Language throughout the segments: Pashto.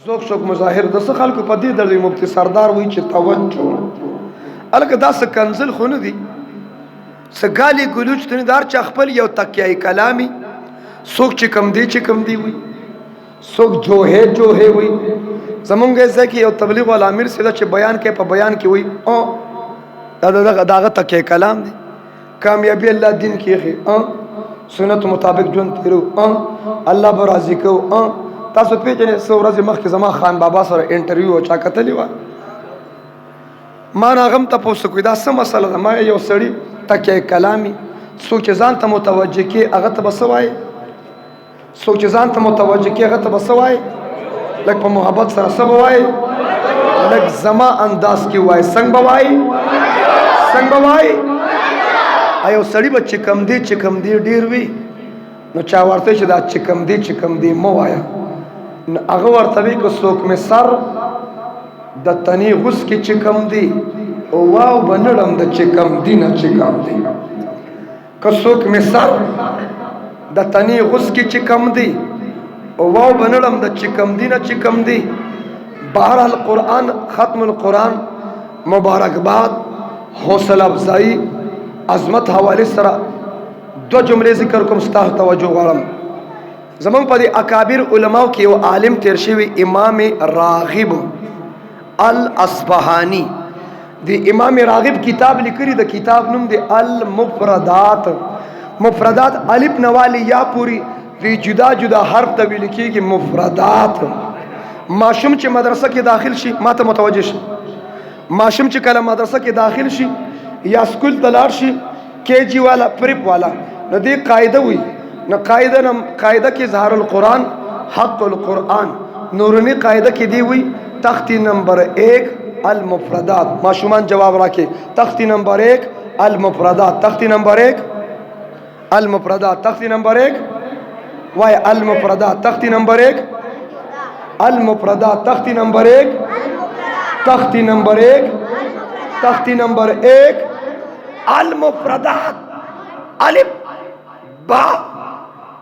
ذوق شوق مظاهر د څه خلکو په دې درد مفتی سردار وایي چې توجه الکه دا څه کنزل خو نه دي، څه ګالي ګلوچ ته دار چا خپل یو تکیای کلامي، څوک چې کم دی چې کم دی وي، څوک جو ہے جو ہے وي. زمونږ ځای کې یو تبلیغ والا امیر سره چې بیان کوي، په بیان کې وي او دا دغه داغه تکیه کلام دی. کامیابی الله دین کې خي سنت مطابق ژوند تیرو، الله به راضي کو. تاسو پیژنې، څو ورځې مخکې زما خان بابا سره انټرویو چا کتلی و، ما نه غم تاسو کوی دا څه مسله ده؟ ما یو سړی تکیه کلامي، څوک چې ځان ته متوجه کې هغه ته بس وایي، څوک چې ځان ته متوجه کې هغه ته بس وایي، لږ په محبت سره څه به وایي، لږ زما انداز کې وایي، څنګه به وایي، څنګه به وایي؟ ایو سړی به چې کم دی چې کم دی ډیر وي، نو چا ورته چې دا چې کم دی چې کم دی مو وایا، نو هغه ورته وی که څوک مې سر د تنې غوس کې چې کم دی او واو بنړم د چې کم دی نه چې کم دی، که څوک مې سر د تنې غوس کې چې کم دی او واو بنړم د چې کم دی نه چې کم دی. بهرحال قرآن ختم القرآن مبارکباد حوصله افزایی عظمت حواله سره دو جملې ذکر کوم، ستاسو توجه غواړم. زمونږ په دې اکابر علماو کې یو عالم تیر شوی، امام راغب الاصفهانی. دی امام راغب کتاب لیکلی، د کتاب نوم دی المفردات. مفردات الف نوالی یا پوری دی جدا جدا حرف ته ویل کېږي مفردات. ماشوم چې مدرسه کې داخل شي، ما ته متوجه شي، ماشوم چې کله مدرسه کې داخل شي یا سکول ته لاړ شي، کې جی والا پریپ والا، نو دی قاعده وي، نو قاعده نم قاعده کې اظهار القرآن حق القرآن، نورنی قاعده کې دی وي تختی نمبر 1 المفردات. ماشومان جواب راکې، تختی نمبر 1 المفردات، تختی نمبر 1 المفردات، تختی نمبر 1 وای المفردات، تختی نمبر 1 المفردات، تختی نمبر 1، تختی نمبر 1، تختی نمبر 1 المفردات. الف با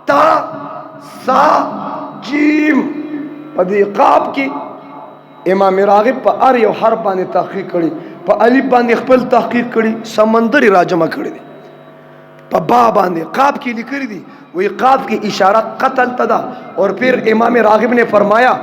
تا سا جیم. په دې قاب کې امام راغب په هر یو حرف باندې تحقیق کړي، په الف باندې خپل تحقیق کړي، سمندري راجمع کړي دي، په با باندې قاب کې لیکلي دي، وی قاب کې اشاره قتل ته ده. اور پھر امام راغب نے فرمایا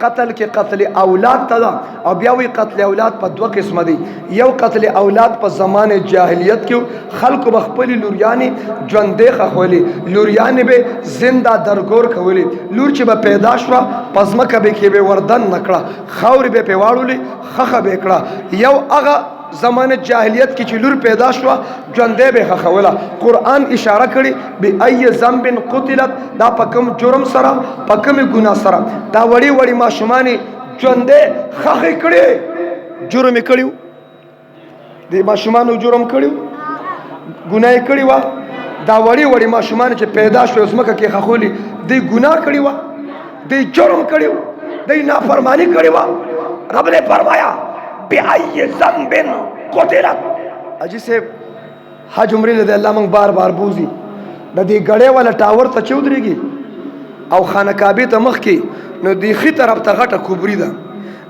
قتل کې قتل اولاد ته ده، او بیا وی قتل اولاد په دوه قسمه دي. یو قتل اولاد په زمانه جاهلیت کې خلکو به خپلې لوریانې ژوندۍ ښخولې، لوریانې به زنده درګور کولې، لور چې به پیدا شوه په ځمکه به کې به وردن نه کړه، خاورې به پې واړولې، ښخه به یې کړه. یو هغه زمانه جاهلیت کې چې لور پیدا شوه ژوندۍ به ښخوله. قرآن اشاره کړې بأي ذنب قتلت، دا په کوم جرم سره، په کومې ګناه سره دا وړې وړې ماشومانې ژوندۍ ښخې کړې؟ جرم یې کړی و، د ماشومانو جرم کړی و، ګناه یې کړې وه. دا وړې وړې ماشومان چې پیدا شوې ځمکه کې ښخولې، دوی ګناه کړې وه، دوی جرم کړی و، دوی نافرمانی کړې وه. رب نے فرمایا بأي ذنب قتلت. اجي صاحب حج عمرې له الله موږ بار بار بوزي، د دې ګړې والا ټاور ته چې ودرېږي او خانه کعبې ته مخکې، نو د ښي طرف ته غټه کوبري ده،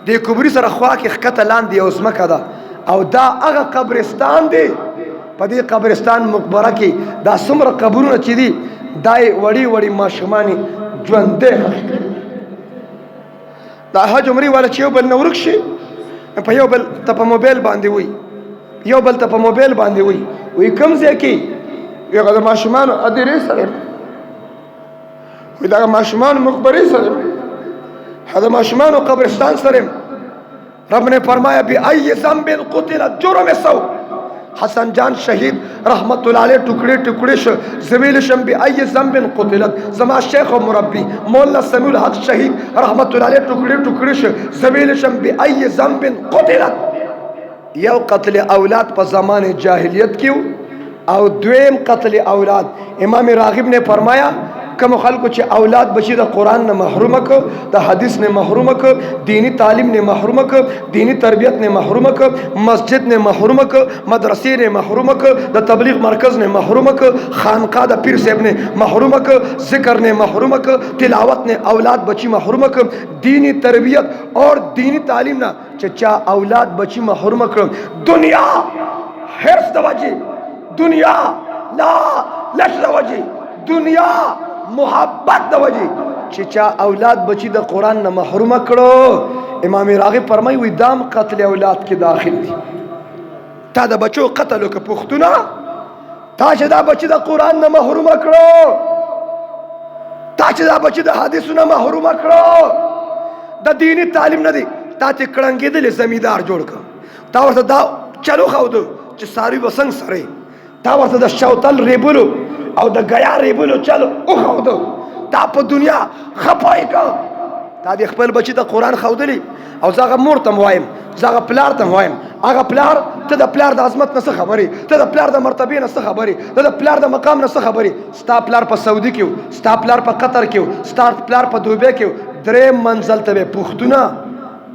دې کوبري سره خوا کې ښکته لاندې یو ځمکه ده، او دا هغه قبرستان دی. په دې قبرستان مقبره کې دا څومره قبرونه چې دي، دا یې وړې وړې ماشومانې ژوندی ښخ کړي. دا حج عمرې والا چې یو بل نه ورک شي، په یو بل ته په موبایل باندې وي، یو بل ته په موبایل باندې وي، وی کوم ځای کې هغه د ماشومانو ادرې سره وي، دغه ماشومانو مقبرې سره، هغه ماشومانو قبرستان سره. رب نے فرمایا بأي ذنب قتلت، جرم سو حسن جان شهید رحمت الله علیه ټوکړې ټوکړې شو، زویل شم بأي ذنب قتلت. زما شیخ او مربی مولانا سمیع الحق شهید رحمت الله علیه ټوکړې ټوکړې شو، زویل شم بأي ذنب قتلت. یو قتل اولاد په زمانه جاهلیت کې او دویم قتل اولاد امام راغب نے فرمایا کوم خلکو چې اولاد بچی د قران نه محروم ک، د حدیث نه محروم ک، دینی تعلیم نه محروم ک، دینی تربیت نه محروم ک، مسجد نه محروم ک، مدرسې نه محروم ک، د تبلیغ مرکز نه محروم ک، خانقاه د پیر صاحب نه محروم ک، ذکر نه محروم ک، تلاوت نه اولاد بچی محروم ک، دینی تربیت اور دینی تعلیم نه چې چا اولاد بچی محروم کړ، دنیا حرص د وجې، دنیا لا لش د وجې، دنیا محبت د وجې چې چا اولاد بچی د قرآن نه محروم کړو، امام راغب فرمایي وی دام قتل اولاد کې داخل دي. تا د بچو قتل وکړ پښتونه، تا چې دا بچی د قرآن نه محروم کړو، تا چې دا بچی د حدیثو نه محروم کړو، د دیني تعلیم نه دی تا ته کړنګېدلې زمیندار جوړ کړ، تا ورته دا چلو ښودو چې څاروي به څنګه سرې، تا ورته د شوتل ریبلو او د ګیا ریبلو چلو وښودو، تا په دنیا ښه پوه کړ، تا دې خپل بچي ته قرآن ښودلی. او زه هغه مور ته هم وایم، زه هغه پلار ته هم وایم، هغه پلار ته د پلار د عظمت نه څه خبرې، ته د پلار د مرتبې نه څه خبرې، ته د پلار د مقام نه څه خبرې. ستا پلار په سعودي کې و، ستا پلار په قطر کې و، ستا پلار په دوبۍ کې و، درې منزل ته به پښتونه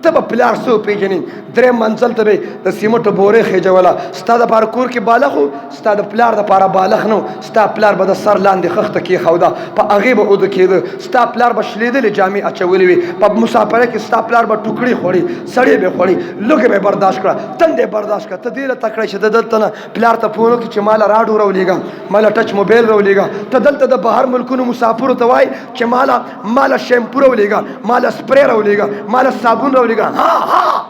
ته به پلار څه وپېژنې، درې منزل ته به د سیمټو بورې خېژوله. ستا دپاره کور کې بالغ و، ستا د پلار دپاره بالغ نه و، ستا پلار به د سر لاندې خښته کېښوده، په هغې به اوده کېده، ستا پلار به شلېدلې جامې اچولې وې، په مسافرۍ کې ستا پلار به ټوکړې خوړې، سړې به خوړې، لوږې به یې برداشت کړه، تندې یې برداشت کړه. ته دې له تکړه چې ته دلته نه پلار ته فون وکړې چې ماله راډو راولېږه، ماله ټچ موبایل راولېږه. ته دلته د بهر ملکونو مسافرو ته وایې چې ماله شیمپو راولېږه، ماله سپری راولېږه، ماله صابون راولېږه. ها ها،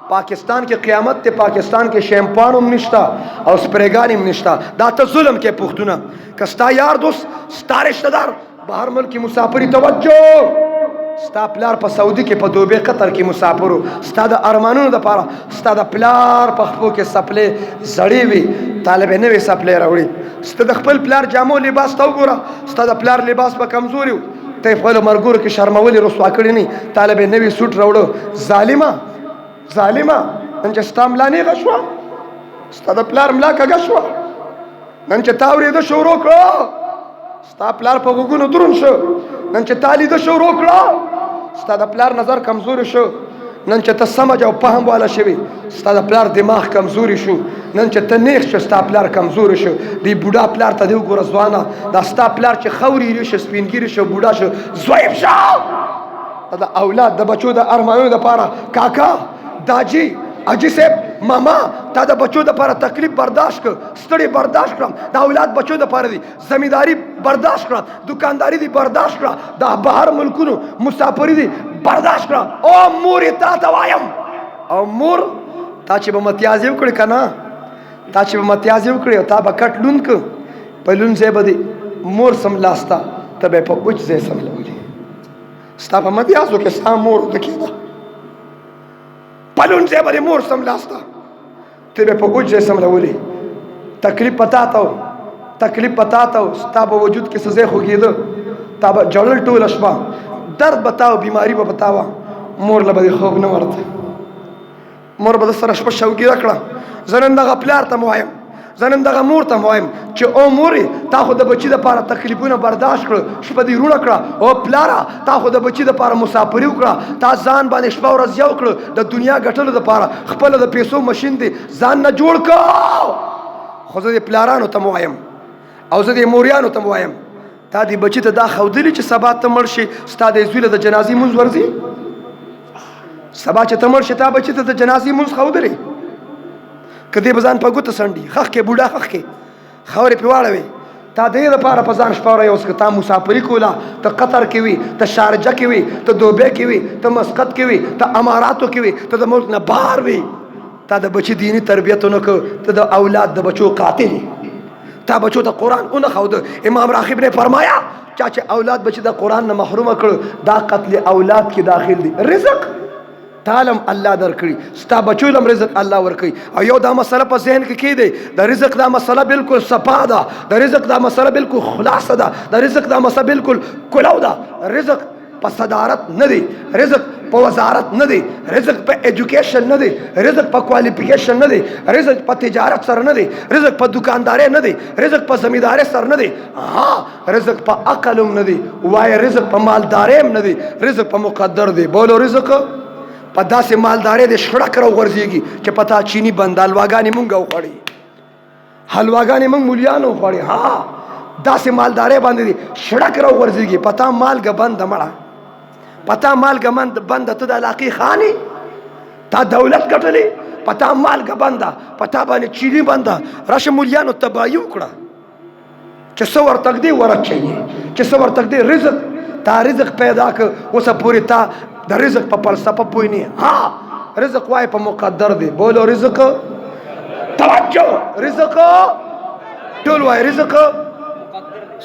پاکستان کې قیامت ته، پاکستان کې شیمپان هم نشته او سپریګان هم نشته. دا ته ظلم کې پښتونه. که ستا یار دوست، ستا رشتہ دار بهر ملک کې مسافري، توجه، ستا پلار په سعودي کې، په دوبۍ قطر کې مسافرو، ستا د ارمانونو دپاره ستا د پلار په خپو کې څپلۍ زړې وي، طالب نوې څپلۍ راوړي. ستا د خپل پلار جامو لباس ته وګوره، ستا د پلار لباس به کمزوري و، ته یې خپلو ملګرو کې شرمولې رسوا کړي نه، طالب یې نوی سوټ راوړو. ظالمه ظالمه، نن چې ستا ملا نیغه شوه، ستا د پلار ملا کږه شوه، نن چې تا اورېده شروع کړه، ستا پلار په غوږونو دروند شو، نن چې تا لیده شروع کړه، ستا د پلار نظر کمزوري شو، نن چې ته سمج او فهم والا شوې، ستا د پلار دماغ کمزوري شو، نن چې ته نیغ شو، ستا پلار کمزوري شو. دې بوډا پلار ته دې وګوره ځوانه، دا ستا پلار چې خورې شو، سپینګیری شو، بوډا شو، ضعیف شو. د اولاد د بچو د ارمانونو دپاره کاکا، داجی، اجي صاحب، ماما، تا د بچو دپاره تکلیف برداشت کړ، ستړي برداشت کړم، د اولاد بچو دپاره دي زمینداري برداشت کړه، دکانداري دي برداشت کړه، د بهر ملکونو مسافري دي برداشت کړه. او مور یې تا ته وایم، او مور تا چې به متیازې وکړې که نه، تا چې به متیازې وکړې او تا به کټ لوند کړ، په لوند ځای به دې مور سملاسته، ته به یې په اوچ ځای سملولې. ستا په متیازو کې ستا مور وده کېده، په لوند ځای به دې مور سملاسته، ته به په اوچ ځای سملولې. تکلیف په تا ته و، تکلیف په تا ته و، ستا په وجود کې څه ځای خوږېده، تا به ژړل ټوله شپه، درد به تا و، بیماري به په تا وه، مور له به دې خوب نه ورته، مور به د سره شپه شوګیره کړه. زه نن دغه پلار ته وایم، زه نن دغه مور ته وایم چې او مورې، تا خو د بچي دپاره تکلیفونه برداشت کړه، شپه دې روڼه کړه. او پلاره، تا خو د بچي دپاره مسافري وکړه، تا ځان باندې شپه ورځ یو کړه د دنیا ګټلو دپاره، خپله د پیسو مشین دې ځان نه جوړ کړ. خو زه دې پلارانو ته وایم او زه دې موریانو ته وایم، تا دې بچي ته دا ښودلي چې سبا ته مړ شي ستا د زوی له د جنازې مونځ ورځي؟ سبا چې ته مړ شې تا بچي ته د جنازې مونځ ښودلی؟ که دې به ځان په ګوته څنډي، ښخ کې بوډا ښخ کې خاورې پرې واړوې، تا دې لپاره په ځان شپه ورځ اوس که تا مسافري کوله، ته قطر کې وي، ته شارجه کې وي، ته دوبۍ کې وي، ته مسقط کې وي، ته اماراتو کې وي، ته د ملک نه بهر وي، تا د بچي دیني تربیت ونه کړ، ته د اولاد د بچو قاتل، تا بچو ته قرآن ونه ښوده. امام راغب نے فرمایا چا چې اولاد بچي د قرآن نه محروم کړ، دا قتل اولاد کې داخل دي. رزق تالم الله درکړي، ستا بچو لم رزق الله ورکړي. او یو دا مسله په ذهن کې کېدی، د رزق دا مسله بالکل صفا ده، د رزق دا مسله بالکل خلاصه ده، د رزق دا مسله بالکل کلاو ده. رزق په صدارت نه دی، رزق په وزارت نه دی، رزق په ایجوکیشن نه دی، رزق په کوالیفیکیشن نه دی، رزق په تجارت سره نه دی، رزق په دکاندارۍ نه دی، رزق په زمیندارۍ سره نه دی. ها، رزق په عقل هم نه دی، وای رزق په مالدارۍ هم نه دی، رزق په مقدر دی. بولو رزق په داسې مالدارۍ د شړک راوغورځېږي چې په تا چیني بند حلواګانې مونږ وخوړي، حلواګانې مونږ مولیانو وخوړې. ها، داسې مالدارۍ باندې دي شړک راوغورځېږي، په تا مالګه بنده مړه، په تا مالګه بنده، ته د علاقې خان یې، تا دولت ګټلی، په تا مالګه بنده، په تا باندې چیني بنده. راشه مولیانو تباهي وکړه چې څه ورته ږدې ورک شي، چې څه ورته ږدې رزق، تا رزق پیدا که اوسه پورې تا د رزق په فلسفه پوه نه. ها، رزق وای په مقدر دی. بولو رزق، توجه، رزق ټول وای رزق.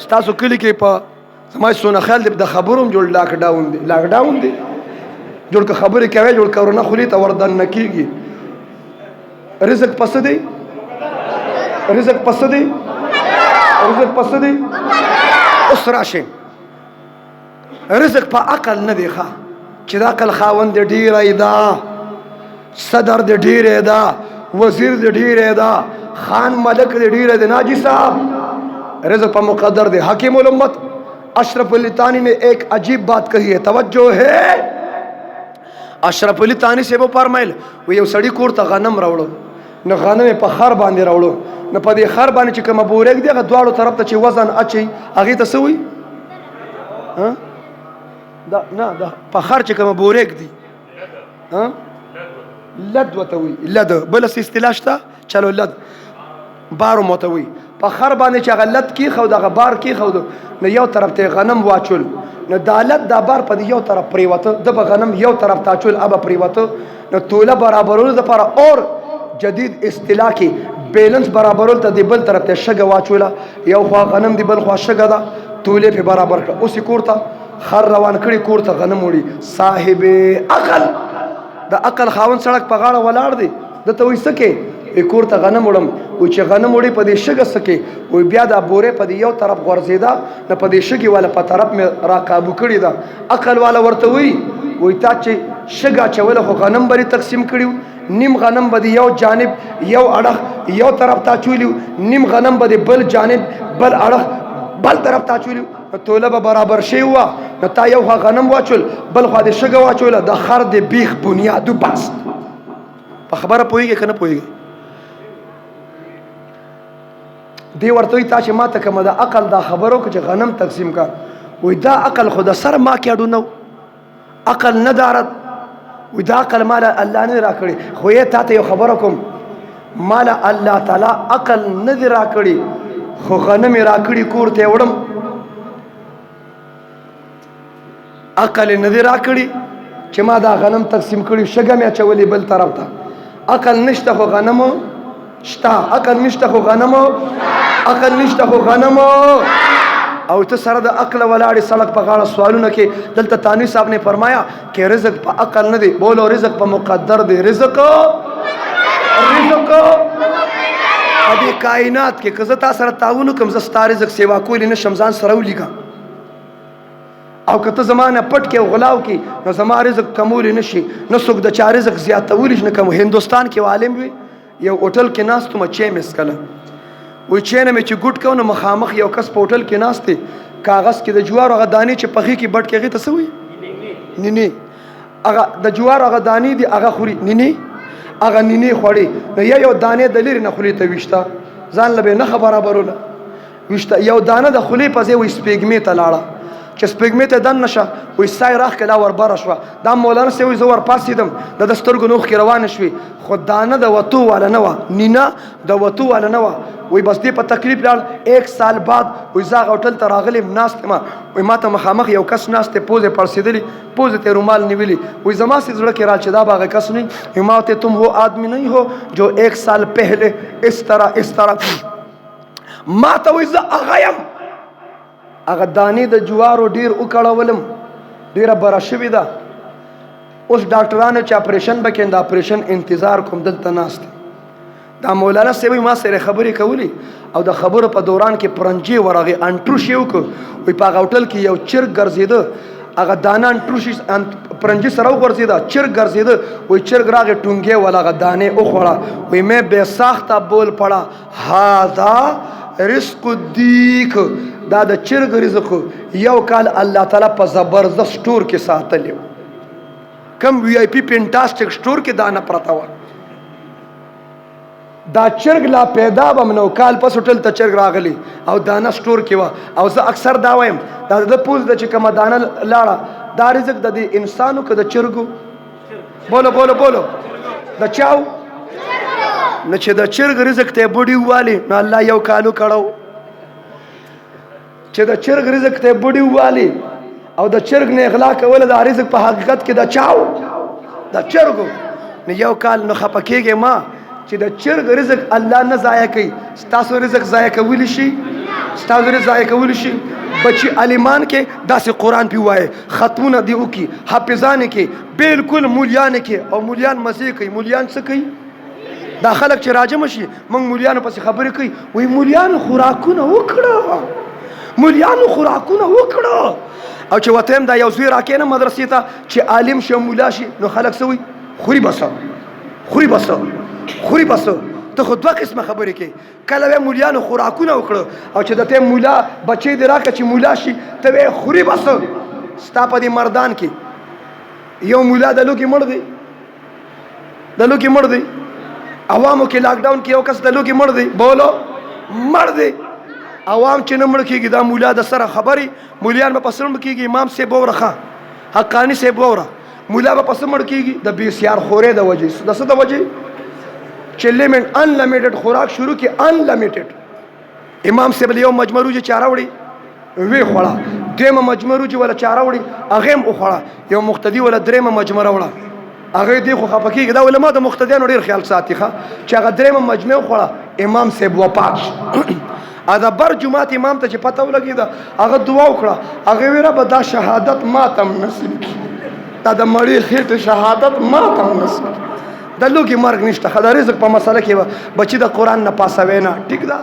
ستاسو کلي کې په زما سونه خیال دی د خبرو هم جوړ لاک ډاون دی، لاک ډاون دی جوړ، که خبرې کوي جوړ کرونا خولې ته وردن نه کېږي. رزق پس دی، رزق پس دی، رزق پس دی. اوس راشه رزق په عقل نه دی ښه، چې د عقل خاوند دی ډېری ده، صدر دی ډېری ده، وزیر دی ډېری ده، خان ملک دی ډېری ده. ناجی صاحب رزق په مقدر دی. حکیم الامت اشرف علی تانی نے ایک عجیب بات کہی ہے، توجہ ہے. اشرف علی تانی سے وہ فرمایل و یو سړی کور ته غنم راوړو، نو غنم یې په خر باندې راوړو، نو په دې خر باندې چې کومه بوره ږدي هغه دواړو طرف ته چې وزن اچوي هغې ته څه وایي؟ دا نه، دا په خر چې کومه بوره ږدي لد ورته وایي، لد. بله څه اصطلاح شته؟ چلو لد بار هم ورته وایي. په خر باندې چې هغه لد کېښود، هغه بار کېښود، نو یو طرف ته غنم واچول، نو دا لد دا بار په یو طرف پرېوته، ده به غنم یو طرف ته اچول، هغه پرېوته، نو توله برابرولو دپاره اور جدید اصطلاح کې بیلنس برابرول ته دی بل طرف ته شګه واچوله، یو خوا غنم دی بل خوا شګه ده، تولې پې برابر کړه. اوس یې کور ته خر روان کړي، کور ته غنم وړي. صاحب عقل، د عقل خاوند سړک په غاړه ولاړ دی، ده ته وایي څه کې؟ وایي کور ته غنم وړم. وایي چې غنم وړي په دې شګه څه کې؟ وایي بیا دا بورې په دې یو طرف غورځېده، نو په دې شګې والا په طرف مې را قابو کړې ده. عقل والا ورته وایي، وایي تا چې شګه اچوله خو غنم به دې تقسیم کړي، نیم غنم به دې یو جانب یو اړخ یو طرف ته اچولي، نیم غنم به دې بل جانب بل اړخ بل طرف ته اچولي، نو توله به برابر شوې وه. نو تا یو خوا غنم واچول بل خوا دې شګه واچوله، د خر د بیخ بنیاد وباست. په خبره پوهېږې که نه پوهېږې؟ دی ورته وایي تا چې ما ته کومه د عقل دا خبره وکړه چې غنم تقسیم کا، وایي دا عقل خو د سر ما کې اډو نه، عقل نه دارد. وایي دا عقل مال الله نه راکړي، خو یې تا ته یو خبره کوم، مال الله تعالی عقل نه دی راکړي خو غنم یې راکړي کور ته یې وړم. عقل نه دی راکړي چې ما دا غنم تقسیم کړي، شګه مې اچولې بل طرف ته. عقل نشته خو غنم شته، عقل نشته خو غنم، عقل نشته خو غنم. او ته سره د عقل ولاړې سړک په غاړه سوالونه کې. دلته تانوی صاحب نے فرمایا کہ رزق په عقل نه دی، بولو رزق په مقدر دی. رزق، رزق په دې کائنات کې که زه تا سره تعاون وکړم زه ستا رزق سیوا کولی نه شم، ځان سره ولیکم. او که ته زما نه پټ کې او غلاو کې نو زما رزق کمولی نه شي، نه څوک د چا رزق زیاتولی شي نه کم. هندوستان کې عالم وي، یو هوټل کې ناست وم، چای مې څښله، وایي چای نه مې چې ګوټ کوو نو مخامخ یو کس په هوټل کې ناست دی، کاغذ کې د جوارو هغه دانې چې پخې کې بټ کې هغې ته څه وایي؟ نینې. هغه د جوارو هغه دانې دي هغه خوري، نینې، هغه نینې خوړې. نو یو دانې د لرې نه خولې ته ویشته، ځان له به یې نښه برابروله، ویشته. یو دانه د خولې په ځای وایي سپېږمې ته لاړه، چې سپېږمې ته دننه شه وایي ساه یې راښکله وربره شوه. دا مولانا صاحب وایي زه ورپاڅېدم، د ده سترګو نه اوښکې روانې شوې، خو دانه د وتو واله نه وه، نینه د وتو واله نه وه. وایي بس دې په تکلیف لاړ. ایک سال بعد وایي زه هغه هوټل ته راغلی یم، ناست یم، وایي ما ته مخامخ یو کس ناست دی، پوزې پړسېدلې، پوزې ته یې رومال نیولي. وایي زما سې زړه کې رال چې دا به هغه کس نه وي. ما ورته تم هو آدمی نہیں هو جو ایک سال پہلے اس طرح اس طرح. ما ته وایي زه هغه یم. هغه دانې د جوارو ډیر وکړولم، ډیره بره شوې ده. اوس ډاکټرانو چې اپریشن به کېن، د اپریشن انتظار کوم، دلته ناست. دا مولانا صاحب ما سره خبرې کولې او د خبرو په دوران کې پرنجې ورغې، انټروش یې وکړ. وایي په هغه هوټل کې یو چرګ ګرځېده، هغه دانان ټوشي پرنجي سره وغورځېده، چرګ ګرځېده، وایي چرګ راغی ټونګې وله هغه دانې وخوړه. وایي مې بې ساخته بول پړه، هذا رزق الدیک، دا د چرګ رزق یو کال الله تعالی په زبردست سټور کې ساتلی، کم وی آی پی پینټاسټک سټور کې دانه پرته وه. دا چرګ لا پیدا بم نو کال پس هوټل ته چرګ راغلی او دانه سټور کې وه. او زه اکثر دا وایم، دا د پوز د چې کومه دانه لاړه، دا رزق د دې انسانو که د چرګو؟ بولو بولو بولو، د چاو؟ نو چې د چرګ رزق ته بوډي ووالي نو الله یو کالو کړو. چې د چرګ رزق ته بوډي ووالي او د چرګ نه اغلا کوله، دا رزق په حقیقت کې د چاو؟ د چرګو. نو یو کال نو خپه کېږي ما چې د چرګ رزق الله نه ضایع کوي، ستاسو رزق ضایع کولی شي؟ ستاسو رزق ضایع کولی شي؟ بچی عالمان کې داسې قرآن پی وایي، ختمونه دی وکي، حافظان کې بالکل مولیان کې، او مولیان مزې کوي. مولیان څه کوي؟ دا خلک چې راجم شي موږ مولیانو پسې خبرې کوي، وایي مولیانو خوراکونه وکړه، مولیانو خوراکونه وکړه. او چې وته هم دا یو زوی راکېنه مدرسې ته چې عالم شي او مولا شي، نو خلک څه وایي؟ خوري بس، خوري بس، خوري بس. ته خو دوه قسمه خبرې کوې، کله وایې مولیانو خوراکونه وکړه، او چې د ته مولا بچی دې راکړه چې مولا شي، ته وایې خوري بس. ستا په دې مردان کې یو مولا د لوګي مړ دی، د لوګي مړ دی. عوامو کې لاک ډاون کې یو کس د لوګي مړ دی، بولو مړ دی. عوام چې نه مړ کېږي دا مولا د سره خبرې، مولیان به په څه مړ کېږي؟ امام صاحب ووره، ښه حقاني صاحب ووره، مولا به په څه مړ کېږي؟ د بې سیار خورې د وجې. د څه د وجې؟ چې لیمټ انلیمیټډ خوراک شروع کړي، انلیمیټډ. امام صاحب له یو مجمع روجې چاره وړي وی خوړه، دویمه مجمع روجې وله چاره وړي هغه هم وخوړه، یو مقتدي وله درېیمه مجمع راوړه، هغه دې خو خفه کېږي. دا علما د مقتدیانو ډېر خیال ساتي، ښه چې هغه درېیمه مجمع وخوړه، امام صاحب وفات شو. دا بر جماعت امام ته چې پته ولګېده، هغه دعا وکړه، هغه وی ربه دا شهادت ما ته هم نصیب کړي، دا د مړې خېټې شهادت ما ته هم نصیب کړي. د لوګي مرګ نشته، د رزق په مسله کې به بچي د قرآن نه پاسوي نه، ټیک ده.